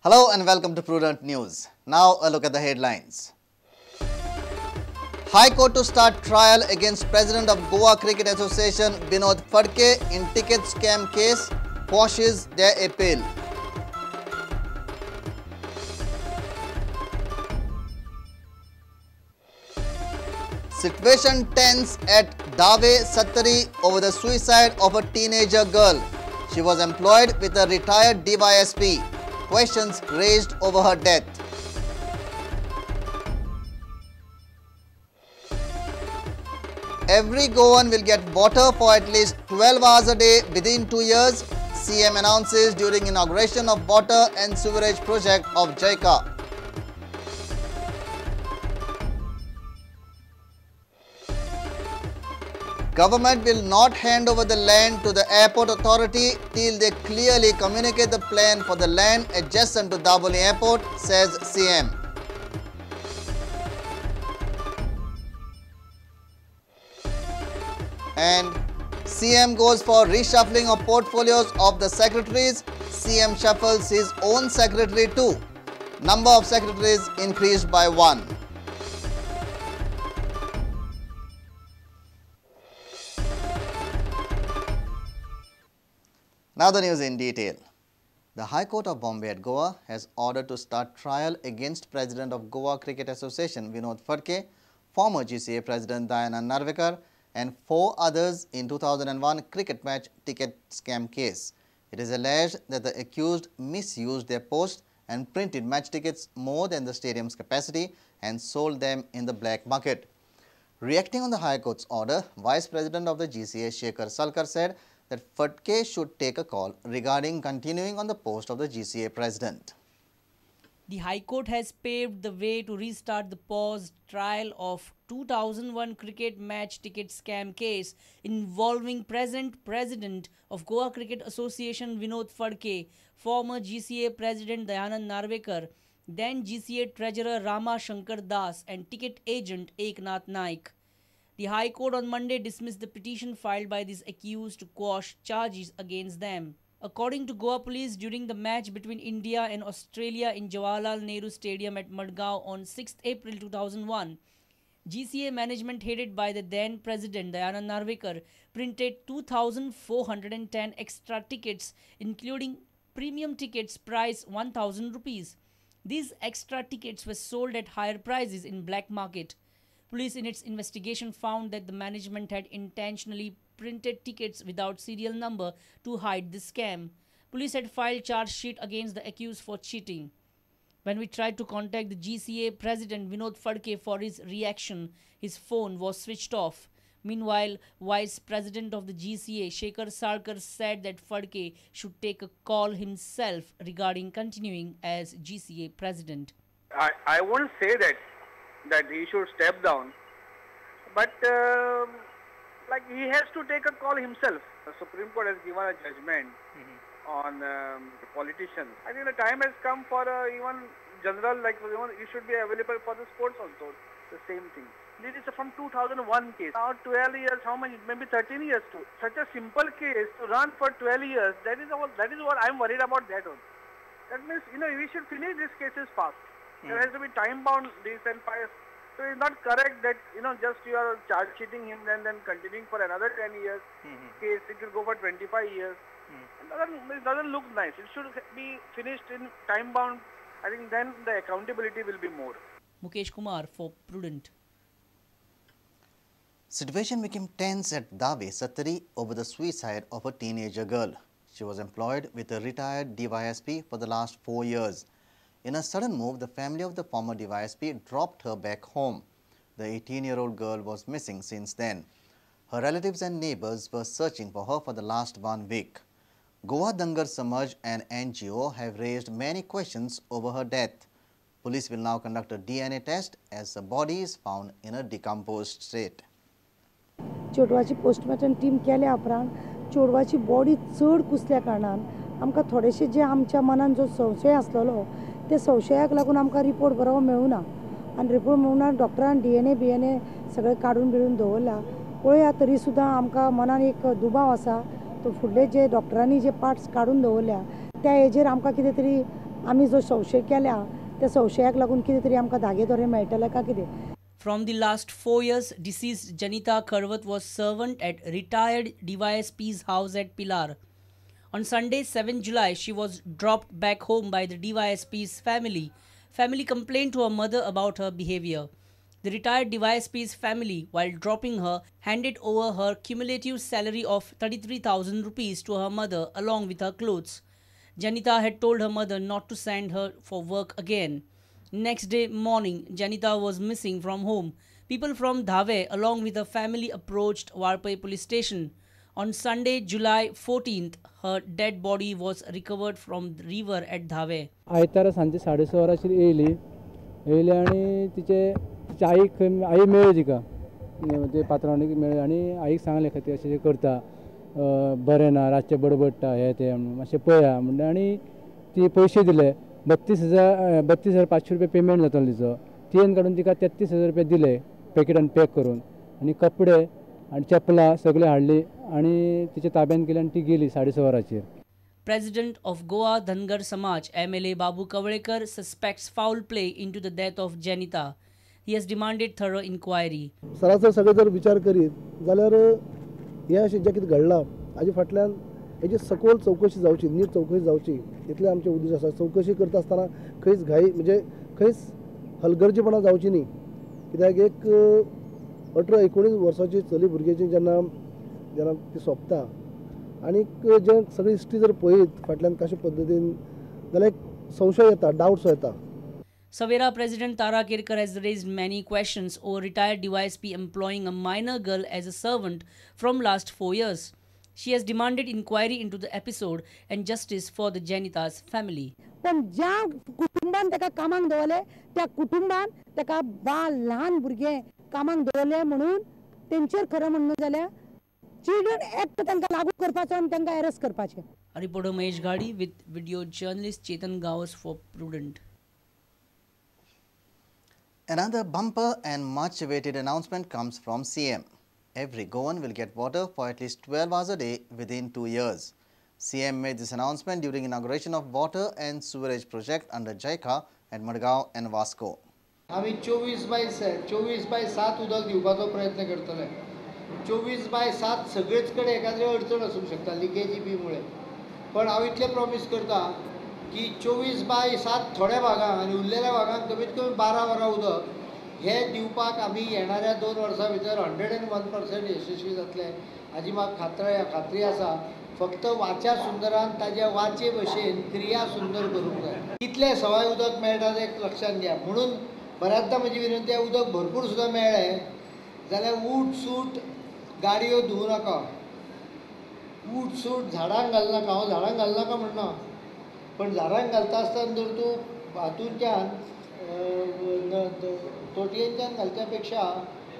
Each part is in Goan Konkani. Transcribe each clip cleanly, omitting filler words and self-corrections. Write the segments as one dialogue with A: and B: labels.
A: Hello and welcome to Prudent News. Now a look at the headlines. High Court to start trial against President of Goa Cricket Association Vinod Phadke in ticket scam case, quashes their appeal. Situation tense at Dave Sattari over the suicide of a teenager girl. She was employed with a retired DYSP. Questions raised over her death. Every Goan will get water for at least 12 hours a day within 2 years, CM announces during inauguration of water and sewerage project of JICA. Government will not hand over the land to the airport authority till they clearly communicate the plan for the land adjacent to Dabolim Airport, says CM. And CM goes for reshuffling of portfolios of the secretaries. CM shuffles his own secretary too. Number of secretaries increased by 1. Now the news in detail. The High Court of Bombay at Goa has ordered to start trial against President of Goa Cricket Association Vinod Phadke, former GCA President Dayanand Narvekar and 4 others in 2001 cricket match ticket scam case. It is alleged that the accused misused their post and printed match tickets more than the stadium's capacity and sold them in the black market. Reacting on the High Court's order, Vice President of the GCA Shekhar Salkar said that Phadke should take a call regarding continuing on the post of the GCA President.
B: The High Court has paved the way to restart the paused trial of 2001 cricket match ticket scam case involving present President of Goa Cricket Association Vinod Phadke, former GCA President Dayanand Narvekar, then GCA Treasurer Rama Shankar Das and ticket agent Eknath Naik. The High Court on Monday dismissed the petition filed by these accused to quash charges against them. According to Goa Police, during the match between India and Australia in Jawaharlal Nehru Stadium at Madgaon on 6 April 2001, GCA management headed by the then President Dayanand Narvekar printed 2,410 extra tickets, including premium tickets priced 1,000 rupees. These extra tickets were sold at higher prices in black market. Police in its investigation found that the management had intentionally printed tickets without serial number to hide the scam. Police had filed charge sheet against the accused for cheating. When we tried to contact the GCA President Vinod Phadke for his reaction, his phone was switched off. Meanwhile, Vice President of the GCA Shekhar Salkar said that Phadke should take a call himself regarding continuing as GCA President.
C: I won't say that he should step down, but like he has to take a call himself. The Supreme Court has given a judgment on the politicians. I think the time has come for even general, like you should be available for the sports also, the same thing. This is from 2001 case. Now 12 years, how much? Maybe 13 years too. Such a simple case to run for 12 years, that is all, that is what I am worried about that one. That means, you know, we should finish these cases fast. There has to be time bound this and 5. So it's not correct that, you know, just you are charge sheeting him and then continuing for another 10 years. Case, it will go for 25 years. It doesn't look nice. It should be finished in time bound. I think then the accountability will be more.
B: Mukesh Kumar for Prudent.
A: Situation became tense at Dave Sattari over the suicide of a teenager girl. She was employed with a retired DYSP for the last 4 years. In a sudden move, the family of the former DYSP dropped her back home. The 18-year-old girl was missing since then. Her relatives and neighbors were searching for her for the last 1 week. Goa Dhangar Samaj and NGO have raised many questions over her death. Police will now conduct a DNA test as the body is found in a decomposed state.
D: चेडवाची postmortem team केल्या उपरांत चेडवाची बॉडी चड कुसल्या कारणान आमकां थोडेशे जे आमच्या मनान जो संशय आसलेलो ते संशयाक लागून आमकां रिपोर्ट बरो मेळुना आनी रिपोर्ट मेळुना डॉक्टरान DNA BNA सगळें काडून बिडून दवरला. पळया तरी सुद्दां आमकां मनान एक दुबाव आसा तो फुडले जे डॉक्टरांनी जे पार्ट्स काडून दवरल्या त्या हेजेर आमकां कितें तरी आमी जो संशय केल्या त्या संशयाक लागून कितें तरी आमकां धागे दोरे मेळटले काय कितें.
B: From the last 4 years, deceased Janita Kharvat was servant at retired DYSP's house at Pilar. On Sunday, 7 July, she was dropped back home by the DYSP's family. Family complained to her mother about her behavior. The retired DYSP's family, while dropping her, handed over her cumulative salary of 33,000 rupees to her mother along with her clothes. Janita had told her mother not to send her for work again. Next day morning, Janita was missing from home. People from Dhave along with her family approached Valpoi police station. On Sunday, July 14th, her dead body was recovered from the river at Dhave.
E: आयतारा सांजे 6:30 वरांचेर येयली येयली आनी तिचे तिच्या आईक आई मेळ्ळी तिका ते पात्रांवणीक मेळ्ळी आनी आईक सांगलें खातीर अशें करता बरें ना रातचें बडबडटा हें तें मातशें पळया म्हणलें आनी ती पयशे दिले 32,500 रुपया पेमेंट जातालो तिचो तेन काडून तिका 33,000 रुपया दिले पॅकेटान पॅक करून आनी कपडे आनी चपलां सगळें हाडली आनी तिच्या ताब्यान केली आनी ती गेली 6:30 वरांचेर.
B: President of Goa Dhangar Samaj MLA Babu Kavlekar suspects foul play into the death of Janita. He has demanded thorough inquiry.
F: सरासर सगळे जर विचार करीत जाल्यार हें अशें जें कितें घडलां हाजे फाटल्यान हेजी सखोल चवकशी जावची, नीट चवकशी जावची इतलें आमचें उद्देश आसा. चवकशी करता आसतना खंयच घाई म्हणजे खंयच हलगर्जीपणां जावची न्ही, कित्याक एक 18-19 वर्सांची चली भुरग्याची जेन्ना जेन्ना ती सोंपता आनीक जें सगळी हिस्ट्री जर पळयत फाटल्यान कशे पद्दतीन जाल्यार एक संशय येता, डावट्स येता.
B: Savera President Tara Kerkar has raised many questions over retired DYSP employing a minor girl as a servant from last 4 years. She has demanded inquiry into the episode and justice for the Janita's family.
D: पण ज्या कुटुंबान ताका कामाक दवरले त्या कुटुंबान ताका बाल ल्हान भुरगें कामाक दवरले म्हणून तेंचेर खरें म्हणणें जाल्यार चिल्ड्रन एक्ट तांकां लागू करपाचो आनी तांकां अरेस्ट करपाचें.
B: Reporter Mahesh Ghadi with video journalist Chetan Gawas for Prudent.
A: Another bumper and much awaited announcement comes from CM. Every Goan will get water for at least 12 hours a day within 2 years. CM made this announcement during inauguration of water and sewerage project under JICA at Madgaon and Vasco.
G: आमी 24/7 उदक दिवपाचो प्रयत्न करतले. 24/7 सगळेच कडेन एखाद्रे अडचण आसूंक शकता लिकेजी बी मुळे, पण हांव इतलें प्रॉमीस करता की 24/7 थोड्या भागांक आनी उरलेल्या भागांक कमीत कमी 12 वरां उदक हे दिवपाक आमी येणाऱ्या 2 वर्सां भितर 101% यशस्वी जातले हाजी म्हाका खात्री आसा. फक्त वाचा सुंदरान ताज्या वाचे भशेन क्रिया सुंदर करूंक जाय. कितलें सवाय उदक मेळटा तें लक्षांत घ्या. म्हणून बऱ्याचदा म्हजी विनंती आसा, उदक भरपूर सुद्दां मेळ्ळें जाल्यार ऊट सूट गाडयो धुवूं नाका, ऊट सूट झाडांक घालनाका. हांव झाडांक घालनाका म्हणना, पण झाडांक घालता आसतना जर तूं हातूंतल्यान तोटयेंतल्यान घालच्या पेक्षा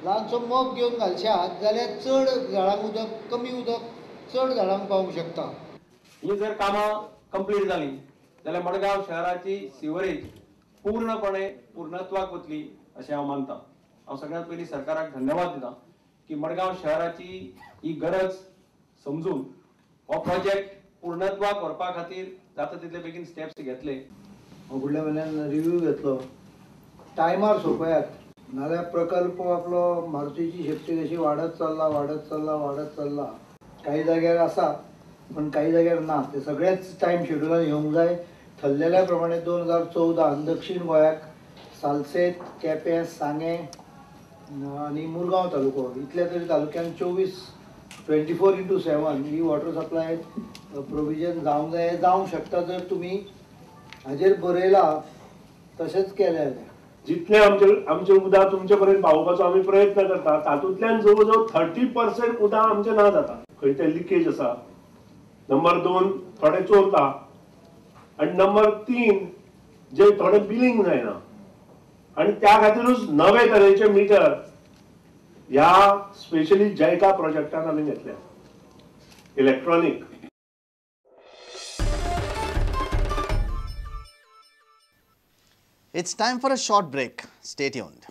G: ल्हानसो मोप घेवन घालशात जाल्यार चड झाडांक उदक, कमी उदक चड झाडांक पावूंक शकता.
H: ही जर कामां कंप्लीट जाली जाल्यार मडगांव शहराची सिवरेज पूर्णपणे पूर्णत्वाक वतली अशें हांव मानता. हांव सगळ्यांत पयलीं सरकाराक धन्यवाद दिता की मडगांव शहराची ही गरज समजून हो प्रोजेक्ट पूर्णत्वाक व्हरपा खातीर जाता तितले बेगीन स्टेप्स घेतले.
G: हांव फुडल्या म्हयन्यान रिव्यू घेतलो, टायमार सोंपयात, नाजाल्यार प्रकल्प आपलो मारुतीची शक्ती कशी वाडत चल्ला वाडत चल्ला वाडत चल्ला. काही जाग्यार आसा पण काही जाग्यार ना. ते सगळेच टायम शेड्युलान येवंक जाय. ठरलेल्या प्रमाणे 2014 दक्षिण गोंयाक सालसेत, केपें, सांगें आनी मुरगांव तालुको इतल्या तरी तालुक्यान 24/7 ही वॉटर सप्लाय प्रोविजन जावंक जाय. जावंक शकता जर तुमी हाजेर बरयला तशेंच केलें जाल्यार.
I: जितले आमचे उदक तुमचे पर्यंत पावोवपाचो आमी प्रयत्न करता तातूंतल्यान जवळ जवळ 30% उदक आमचें ना जाता. खंय ते लिकेज आसा, नंबर 2 थोडे चोरता आनी नंबर 3 जे थोडे बिलींग जायना आनी त्या खातीरूच नवे तरेचे मिटर ह्या स्पेशली जायका प्रोजेक्टान आमी घेतल्या electronic.
A: It's time for a short break. Stay tuned.